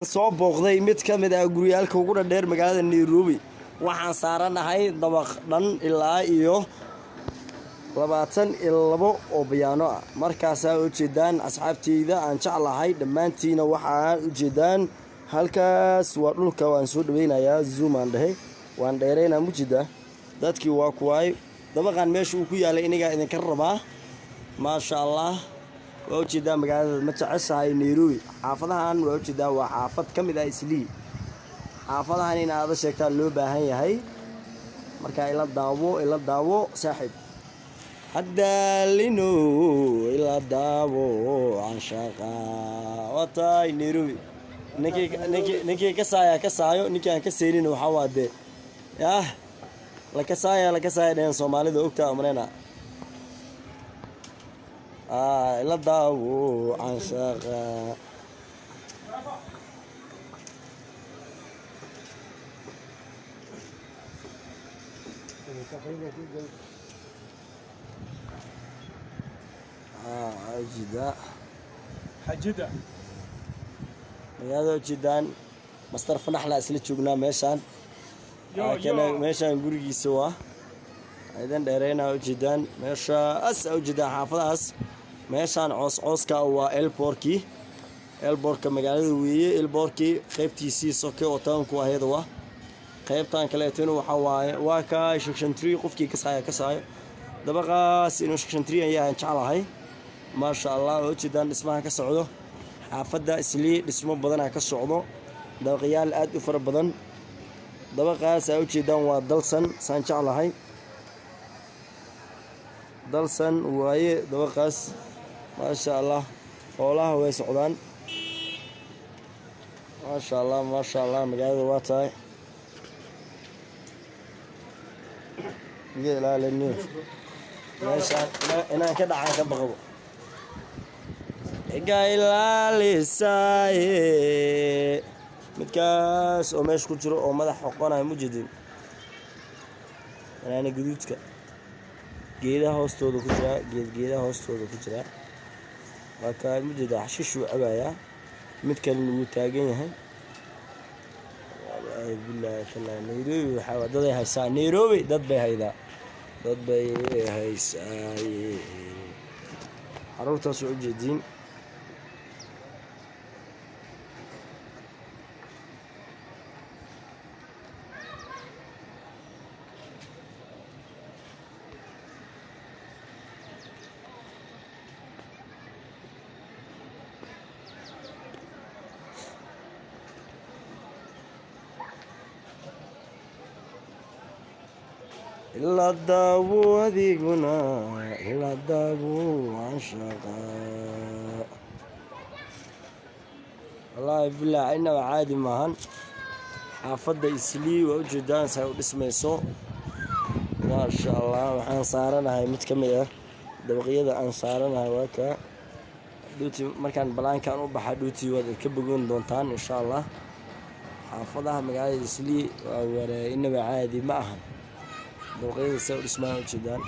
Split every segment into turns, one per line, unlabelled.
Soo booqday mid ka mid ah guryaalka ugu dhadheer magaalada Nairobi. Waxaan saaranahay dabaq dhan ilaa iyo 22 oo bayaano ah. Markaasaa ujeedaan, asxaabteyda aan jeclahay dhammaantiina, waxaa ujeedaan halkaas waa dhulka. Waan soo dhaweynayaa, zoom aan dhahay, waan dheereynaa. Mujeedaa, dadkii waa kuwaay. Dabaqan meesha uu ku yaalay inigaa idinka rabaa. Maasha Allah, waa ujeedaa magaalada. Ma jeceshahay Nairobi? Xaafadahan waa ujeedaa, waa xaafad ka mid ah Islii. Xaafadahan in aada sheegtaa loo baahan yahay. Markaa ila daawo, ila daawo saaxiib, haddaalino, ila daawo canshaqa. Waa tahay Nairobi. Ninkii kasaaya kasaayo, ninkii aan ka seynin waxaa waa dee yah la kasaaya, la kasaaya dhehen Soomaalida ogtaa umaleyna. Ila daawo canshaqa. Ujeedaa.
Xajida.
Magaalada ujeedaan, Master Fanaxla isla joognaa meeshaan.
Yo,
kana
yo.
Meeshaan gurigiisa waa idan dheereynaa. Ujeedaan meeshaas, ujeedaan xaafadahaas. Meeshaan coos cooska waa airportkii, airportka magaalada weeye. Airportkii qaybtiisii soke oo townku aheeda waa qaybtan kaleetona. Waxaa waaye waa ka section 3. Qofkii kasaayo kasaayo, dabaqaas inuu section 3 ayaa jeclahay. Maasha Allah, oo ujeedaan dhismaha ka socdo xaafadda Islii. Dhismo badanaa ka socdo, dabaqyaal aad u fara badan. Dabaqaas aa ujeedaan waa Dalsan, saan jeclahay Dalsan waaye dabaqaas. Maasha Allah, hoolaha way socdaan. Maasha Allah, maasha Allah, magaalada waa tahay. Iga ilaaliniyo meeshaan inaan ka dhacaan ka baqabo. Iga ilaalisaaye midkaas oo meesha ku jiro oo madax xoqonayo, mujedin banaani guduudka geedaha hoostooda ku jiraa, geedaha hoostooda ku jiraa. Waa kaa, mujeeda, xashiish uu cabayaa. Mid kalena wuu taagan yahay. Wallaahi billaahi tallaahi, Nairobi waxaa daday haysaa. Nairobi dad bay haydaa, dad bay haysaa. Caruurtaas waa ujeediin. Ilaa daawo adiguna, ilaa daawo canshaqa. Wallaahi bilaa inaba caadi maahan. Xaafadda Islii waa ujeedaan say u dhismayso. Maasha Allah, waxaan saaranahay mid ka mid ah dabaqyada aan saaranahay. Waa kaa dhuuti. Markaan balaankan u baxa dhuuti waad ka bogan doontaan insha Allah. Xaafadaha magaalada Islii waa ware, inaba caadi ma ahan. Dabaqyada say u dhismaan ujeedaan.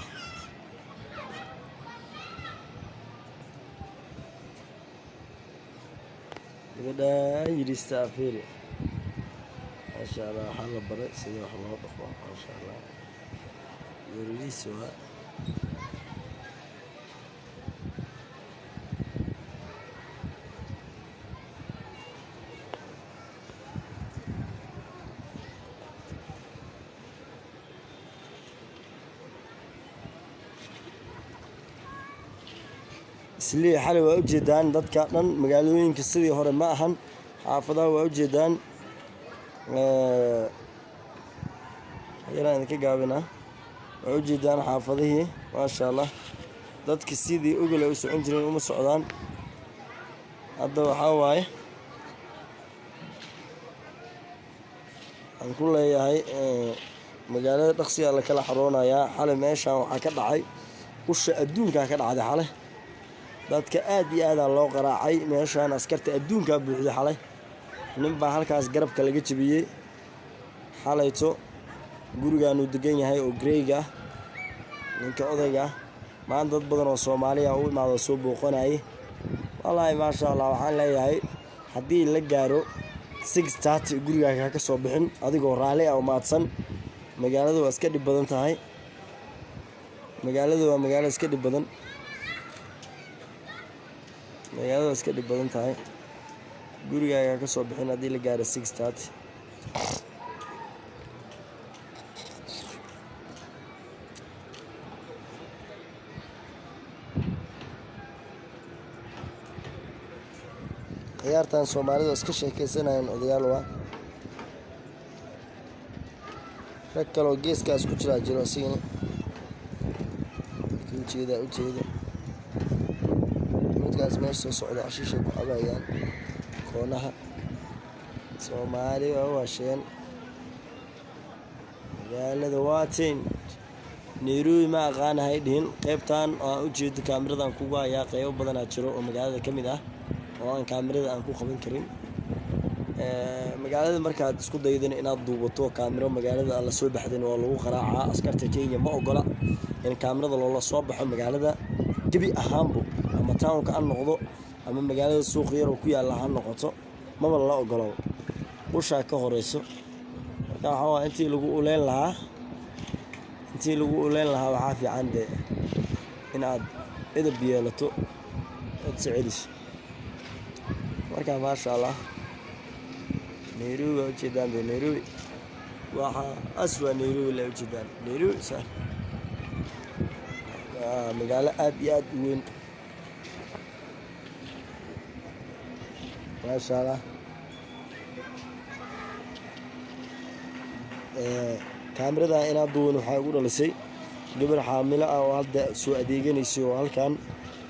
Gabadhaan yirista afeeri, maasha Allah, waxaa la baray sida wax loo dhaqo. Maasha Allah, yariis waa. Islii xalay waa ujeedaan dadka dhan. Magaalooyinka sidii hore ma ahan. Xaafadaha waa ujeedaan. Yaraan idinka gaabinaa. Waa ujeedaan xaafadihii, maasha Allah. Dadka sidii ogol ay u socon jireen uma socdaan hadda. Waxaa waaye waxaan ku leeyahay, magaalada dhaqsigaa la kala xaroonayaa. Xalay meeshaan waxaa ka dhacay usha adduunkaa ka dhacday xalay. Dadka aad iyo aadaa loo qaraacay meeshaan. Askarta adduunkaa buuxday xalay. Nin baa halkaas garabka laga jebiyey xalayto. Gurigaanuu degan yahay oo greyga ah, ninka odayga ah. Maanta dad badan oo Soomaaliya u imaado, soo booqanayay. Wallaahi maasha Allah, waxaan leeyahay haddii la gaaro 6:30 gurigaaga ha ka soo bixin adigoo raalli ah oo mahadsan. Magaalada waa iska dhib badan tahay. Magaalada waa magaalo iska dhib badan. Magaalada waa iska dhib badan tahay. Gurigaaga ha ka soo bixin haddii la gaaro 6:30. Ciyaartan Soomaalida waa iska sheekeysanayaan, odayaal waa. Rag kaloo geeskaas ku jiraa jiro asigana. Ujeeda ujeeda. Midkaas meesha soo socda xashiishay ku cabayaan koonaha. Soomaali waa waasheen. Magaalada waatiin. Nairobi ma aqaanahay dhihin. Qaybtan oo aan ujeedo kaamiradan kugu hayaa, qaybo badanaa jiro oo magaalada ka mid ah oo aan kaamirada aan ku qaban karin. Magaalada markaad isku daydin inaad duubato kaamiro magaalada aan la soo baxdin, waa lagu qaraacaa. Askarta Kenya ma ogola in kaamirada loola soo baxo magaalada gebi ahaanbo, ama townka ha noqdo ama magaalada suuq yar oo ku yaalla ha noqoto, maba la ogolo. Ushaa ka horeyso. Marka waxaa waaye intii lagu uleyn lahaa waxaa fiican dee in aad edeb yeelato ood is celiso. Marka maasha Allah, Nairobi waa ujeedaan dee. Nairobi waxaa as waa Nairobi la ujeedaan. Nairobi sa waa magaalo aad iyo aad u weyn, maasha Allah. Kaamirada inaad duwan waxaa igu dhalisay gabar xaamilo ah oo hadda soo adeeganaysay oo halkan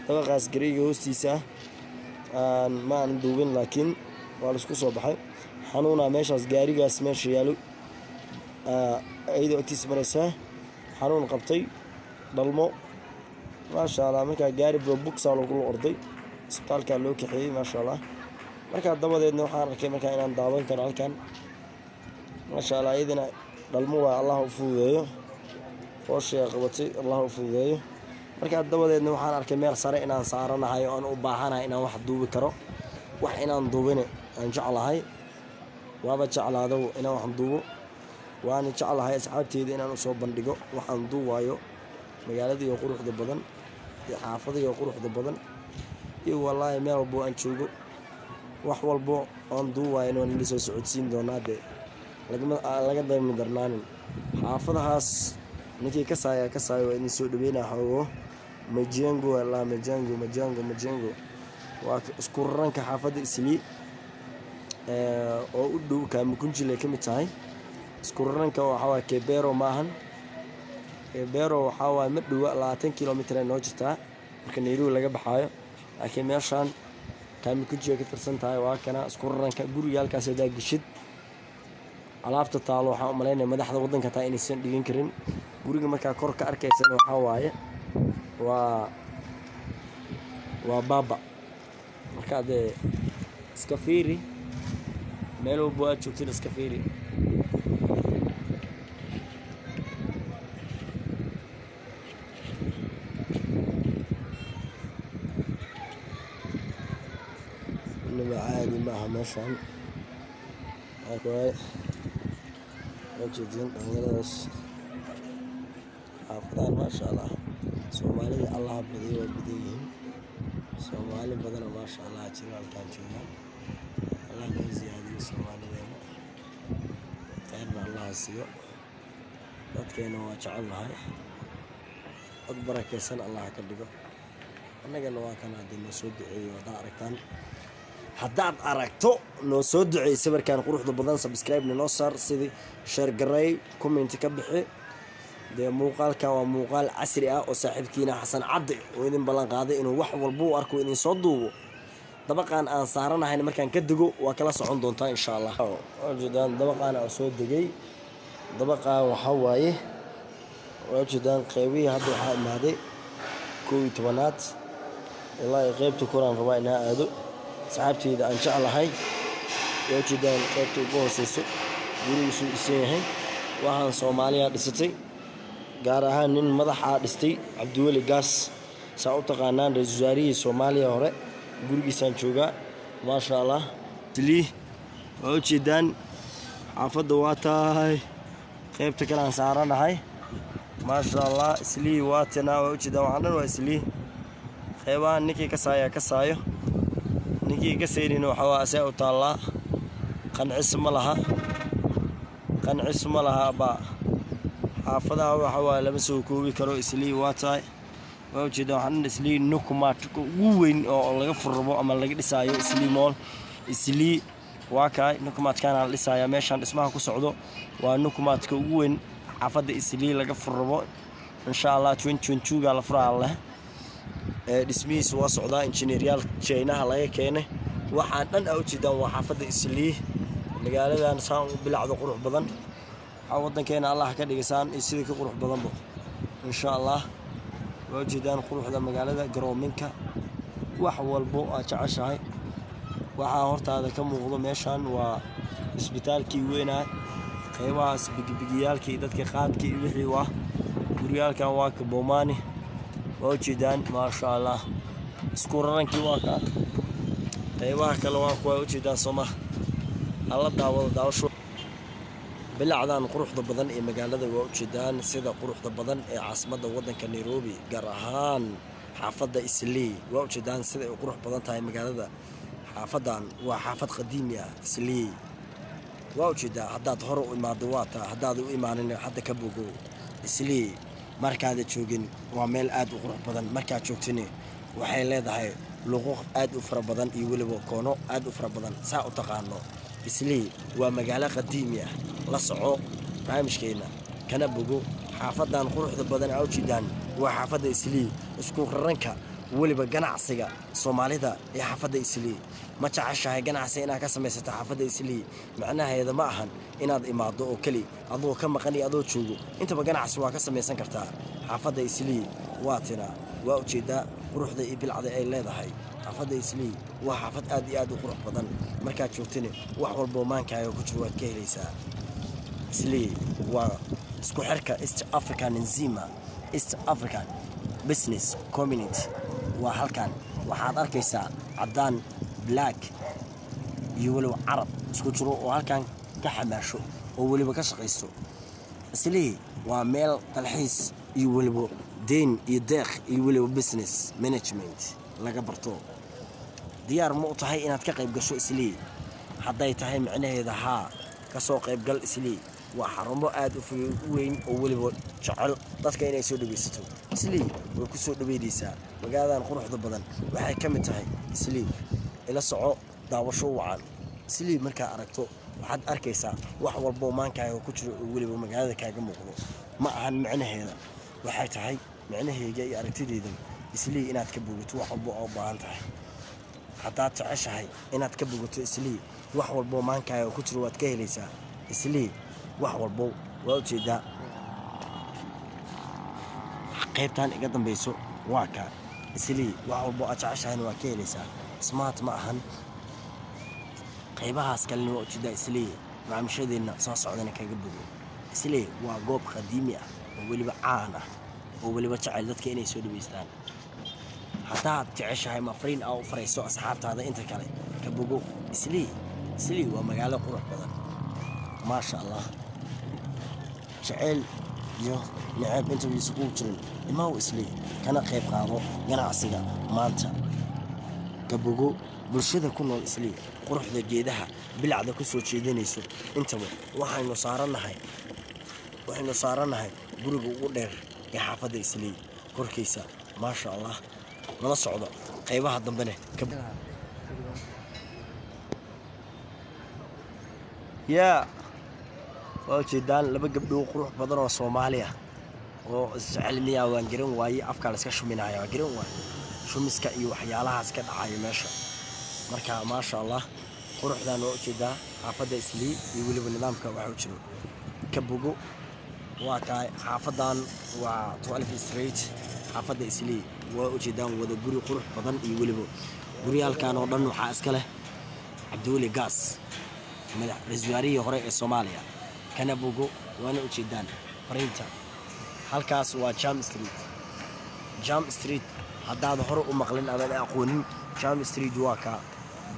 dabaqaas gareega hoostiisa ah. Aan ma aanan duubin, laakiin waa laisku soo baxay. Xanuunaa meeshaas gaarigaas meesha yaalo iyadoo agtiisa maraysaa xanuun qabtay dhalmo, maasha Allah. Markaa gaari buksaa lagula orday, isbitaalkaa loo kaxeeyey, maasha Allah. Markaa dabadeedna waxaan arkay markaa inaan daawan karo halkan, maasha Allah. Iyadana dhalmo waa, Allah u fududeeyo, fooshay qabatay, Allah u fududeeyo. Markaa dabadeedna waxaan arkay meel sare inaan saaranahay oo aan u baahanahay inaan wax duubi karo, wax inaan duubine aan jeclahay. Waaba jeclaado inaan wax duubo, waana jeclahay asxaabteyda inaan usoo bandhigo waxaan duubayo, magaalada iyo quruxda badan iyo xaafada iyo quruxda badan iyo wallaahi meel walbo aan joogo, wax walbo oon duubayo waan ila soo socodsiin doonaa dee. Lagama laga daymi darnaanin. Xaafadahaas ninkii kasaaya kasaayo waa idin soo dhaweynaa xoogo. Majengo la Majengo, Majengo, Majengo waa isku raranka xaafadda Islii oo u dhow Kamukunjile ka mid tahay. Isku raranka waxaa waaye Kibera maahan. Kibera waxaa waaye ma dhowa, 20 kilomitir ay noo jirtaa marka Nairobi laga baxaayo, laakiin meeshaan Kamukunji ay ka tirsan tahay. Waa kana isku raranka guriga. Halkaas hadaa geshid, alaabta taalo waxaan u malaynaya madaxda waddanka taa inaysan dhigan karin. Guriga markaa kor ka arkaysana waxaa waaye waa baaba. Marka dee iska fiiri, meel walbo aad joogtin iska fiiri. Inaba caadi maaha meeshaan. Waay ujeedin dhalinyaradaas xaafadahan, maasha Allah. Soomaalida Allaha badiyo, waa badan yihiin. Soomaali badana, maasha Allah, jiro halkaan joogaan. Allah noo ziyaadiyo Soomaalideena, kheyrna Allaha siiyo. Dadkeena waa jecelnahay, dad barakeysan Allah ka dhigo. Annagana waa kana haddii noo soo duceeyo. Haddaad aragtaan, haddaad aragto, noo soo duceey sawirkan quruxda badan. Subscribe-na noo saar, sidii share garay, comment ka bixi dee. Muuqaalkan waa muuqaal casri ah oo saaxiibkiina Xasan Cadde uu idin ballan qaaday inuu wax walba u arko idin soo duubo. Dabaqaan aan saaranahayna markaan ka dego waa kala socon doontaa, insha Allah. Ujeedaan dabaqaan aan soo degay. Dabaqaan waxaa waaye, waa ujeedaan, qeybihii hadda waxaa imaaday 11aad ilaa iyo qeybta koraan rabaa inaa aado, saxaabteyda aan jeclahay. Waa ujeedaan qeybta ugu hooseyso gurigiisuu dhisan yahay. Waxaan Soomaaliya dhisatay, gaar ahaan nin madaxaa dhistay, Cabdiweli Gaas saa u taqaanaan, ra-iisul wasaarihii Soomaaliya hore. Gurigiisaan joogaa, maasha Allah. Lii Waa ujeedaan, xaafadda waa tahay. Qaybta kale aan saaranahay, maasha Allah, Islii waa tina. Waa ujeedaan, waxaan dhan waa Islii. Qeybahan ninkii ka saayaa ka saayo, ninkii ka saynina waxa waa asee u taallaa. Qancis ma laha, qancis ma laha baa. Xaafadaha waxa waaye lama soo koobi karo. Islii waa tahay, waa ujeedaan, waxaan dhan Islii. Nakumatt ugu weyn oo laga furrabo ama laga dhisaayo Islii Mall, Islii waa kaay. Nakumattkaana la dhisayaa, meeshaan dhismaha ku socdo waa Nakumattka ugu weyn xaafadda Islii laga furrabo. Insha Allah 2022 gaa la furaa leh. Dhismihiisu waa socdaa, injineeryaal Jeynaha laga keenay. Waxaan dhan aa ujeedaan waa xaafadda Islii. Magaaladan saan u bilacdo qurux badan, waxaa waddankeena Allah ka dhigasaan iyo sidii ka qurux badanba, insha Allah. Waa ujeedaan quruxda magaalada, garoominka, wax walbo aad jeceshahay waxaa hortaada ka muuqdo. Meeshan waa isbitaalkii weynaa. Qeybahaas bigibigiyaalkii dadka qaadka iyo wixii waa guryaalkan waa ka Bomani. Waa ujeedaan, maasha Allah, isku rarankii waa kaa. Qeybaha kale waa kuwa ujeedaan, sooma? Hala daawado, daawasho bilacdan quruxda badan ee magaalada. Waa ujeedaan sida quruxda badan ee caasimadda waddanka Nairobi, gaar ahaan xaafadda Islii. Waa ujeedaan sida ay qurux badan tahay magaalada. Xaafadan waa xaafad qadiimi ah, Islii. Waa ujeedaa, haddaad hore u imaado waa taa, haddaad u imaanin hadda ka bogo. Islii markaada joogin waa meel aad u qurux badan, markaad joogtini waxay leedahay luquuq aad u fara badan iyo weliba koono aad u fara badan. Saa u taqaano, Islii waa magaalo qadiimi ah. La soco barnaamijkeena kana bogo. Xaafadan quruxda badan aa ujeedaan waa xaafadda Islii, isku raranka weliba ganacsiga Soomaalida ee xaafadda Islii. Ma jeceshahay ganacsi inaad ka samaysato xaafadda Islii? Macnaheeda ma ahan inaad imaado oo keli. Adoo ka maqan iyo adoo joogo intaba ganacsi waa ka samaysan kartaa xaafadda Islii. Waa tina, waa ujeedaa quruxda iyo bilcda ay leedahay xaafadda Islii. Waa xaafad aad iyo aad u qurux badan. Markaad joogtana wax walboo maankaaga ku jiro waad ka helaysaa. Islii waa isku xirka East African nzima, East African Business Community. Waa halkan waxaad arkaysaa caddaan, black iyo weliba Carab isku jiro oo halkan ka xamaasho oo weliba ka shaqaysto. Islii waa meel dalxiis iyo weliba deyn iyo deeq iyo weliba business management laga barto. Diyaar ma u tahay inaad ka qayb gasho Islii? Hadday tahay micnaheeda haa, ka soo qaybgal. Islii waa xarumo aad u weyn oo weliba jecel dadka inay soo dhawaysato. Islii way ku soo dhaweynaysaa. Magaaladan quruxda badan waxay ka mid tahay Islii. Ila soco, daawasho wacan. Islii markaa aragto waxaad arkaysaa wax walboo maankaaga ku jiro oo weliba magaalada kaaga muuqdo. Ma ahan micnaheeda, waxay tahay micnaheyga iyo aragtideyda Islii inaad ka bogato wax walbo oo u baahan tahay. Haddaad jeceshahay inaad ka bogato Islii, wax walboo maankaaga ku jiro waad ka helaysaa Islii. Wax walbo waa ujeedaa. Qaybtan iga dambayso waa kaa Islii. Wax walbo aad jeceshahayna waa ka helaysaa. Smart ma ahan. Qaybahaas kalena waa ujeedaa Islii. Barnaamijyadeenna soo socdana kaga bogo. Islii waa goob qadiimi ah oo weliba caan ah oo weliba jecel dadka inay soo dhaweystaan. Haddaad jeceshahay ma fariin aa u farayso asxaabtaada inta kale, ka bogo Islii. Islii waa magaalo qurux badan, maasha Allah. Jeceyl iyo neceb intaba isugu jirin, imaw Islii kana qayb qaado ganacsiga maanta. Ka bogo bulshada ku nool Islii, quruxda geedaha, bilacda ku soo jeedinayso intaba. Waxaynu saarannahay guriga ugu dheer ee xaafadda Islii korkiisa, maasha Allah. Nala socdo qaybaha dambene. Yaa waa ujeedaan laba gabdhoo qurux badan oo Soomaali ah oo isjecel miyaa? Waan garan waaye. Afkaa la iska shuminaya, waan garan waaye shumiska iyo waxyaalahaas ka dhacayo meesha. Marka maasha Allah, quruxdan waa ujeedaa xaafadda Islii iyo weliba nidaamka waxa u jiro. Ka bogo. Waa tahay, xaafadan waa 12 Street, xaafadda Islii. Waa ujeedaan wada guri qurux badan iyo weliba guryaalkan oo dhan waxaa iska leh Cabdiweli Gaas, madax ra-iisul wasaarihii hore ee Soomaaliya. Kana bogo, waana ujeedaan fariinta. Halkaas waa Jam Street. Jam Street haddaad hore u maqlin adan aqoonin, Jam Street waa kaa.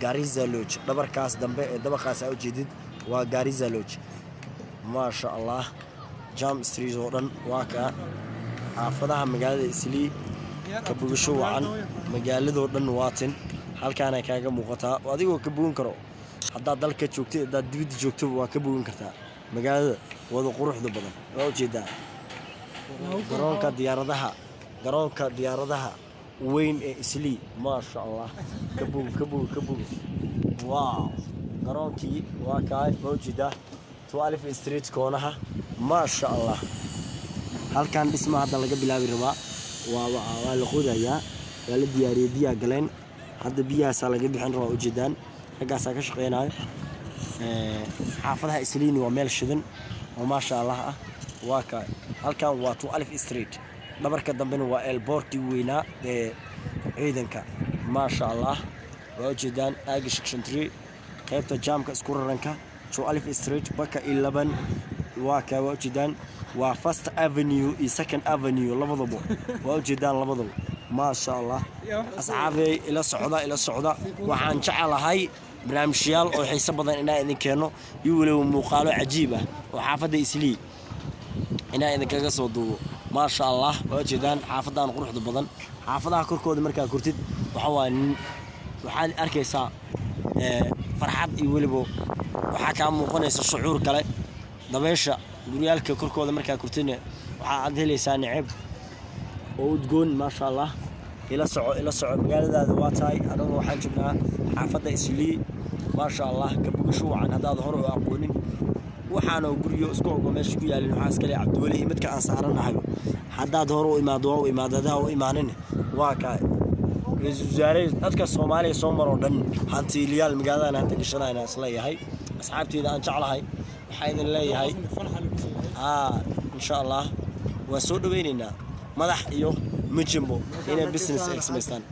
Garissa Lodge. Dhabarkaas dambe ee dabaqaas aa ujeedid waa Garissa Lodge. Maasha Allah, Jam Street oo dhan waa kaa. Xaafadaha magaalada Islii ka bogasho wacan. Magaaladoo dhan waatin halkaanay kaaga muuqataa oo adigoo ka bogan karo. Haddaad dalka joogtid, haddaad dibadda joogtoba, waa ka bogan kartaa magaalada wada quruxda badan. Waa ujeedaa garoonka diyaaradaha, garoonka diyaaradaha weyn ee Islii. Maasha Allah, ka bogo, ka bogo, ka bogo. Wow, garoonkii waa kaay. Waa ujeedaa 12 Street koonaha. Maasha Allah, halkan dhisma hadda laga bilaabi rabaa. Waa la qodayaa, waa la diyaariyey, biyaa galeen. Hadda biyahaasaa laga bixin rabaa. Ujeedaan raggaasaa ka shaqeynayo. Xaafadaha Isliini waa meel shidan oo maasha Allah ah. Waa kaay, halkan waa 12 Street. Dhabarka dambena waa airportkii weynaa ee ciidanka. Maasha Allah, waa ujeedaan aaga Section 3, qaybta jaamka isku raranka 12 Street baka 11. Waa kaa, waa ujeedaan, waa First Avenue iyo Second Avenue labadaba. Waa ujeedaan labadaba. Maasha Allah, asxaabey, ila socda, ila socda. Waxaan jecelahay barnaamijyaal oo xiiso badan inaan idin keeno iyo weliba muuqaalo cajiib ah oo xaafadda Islii inaan idinkaga soo duubo. Maasha Allah, waa ujeedaan xaafadan quruxda badan. Xaafadaha korkooda markaa kortid, waxa waaye waxaad arkaysaa farxad iyo weliba waxaa kaa muuqanaysa shucuur kale. Dabeysha guryaalka korkooda markaa kortidna, waxaa aad helaysaa neceb oo udgoon. Maasha Allah, ila soco, ila soco. Magaaladaada waa tahay. Anagu waxaan joognaa xaafadda Islii. Maasha Allah, ka bogasho wacan. Haddaad hore u aqoonin, waxaana guryo isku ogo meesha ku yaalin waxaa iskale Cabdiweli iyo midka aan saaranahay. Haddaad hore u imaado, waa u imaado. Haddaa u imaanin, waa kaa ra-iisul wasaare dadka Soomaaliya soo maroo dhan, hantiiliyaal magaaladan hanta gashanayna isleeyahay. Asxaabteyda aan jeclahay, waxaa idin leeyahay, aa insha Allah waan soo dhaweyneynaa madax iyo mijimbo inay business ay samaystaan.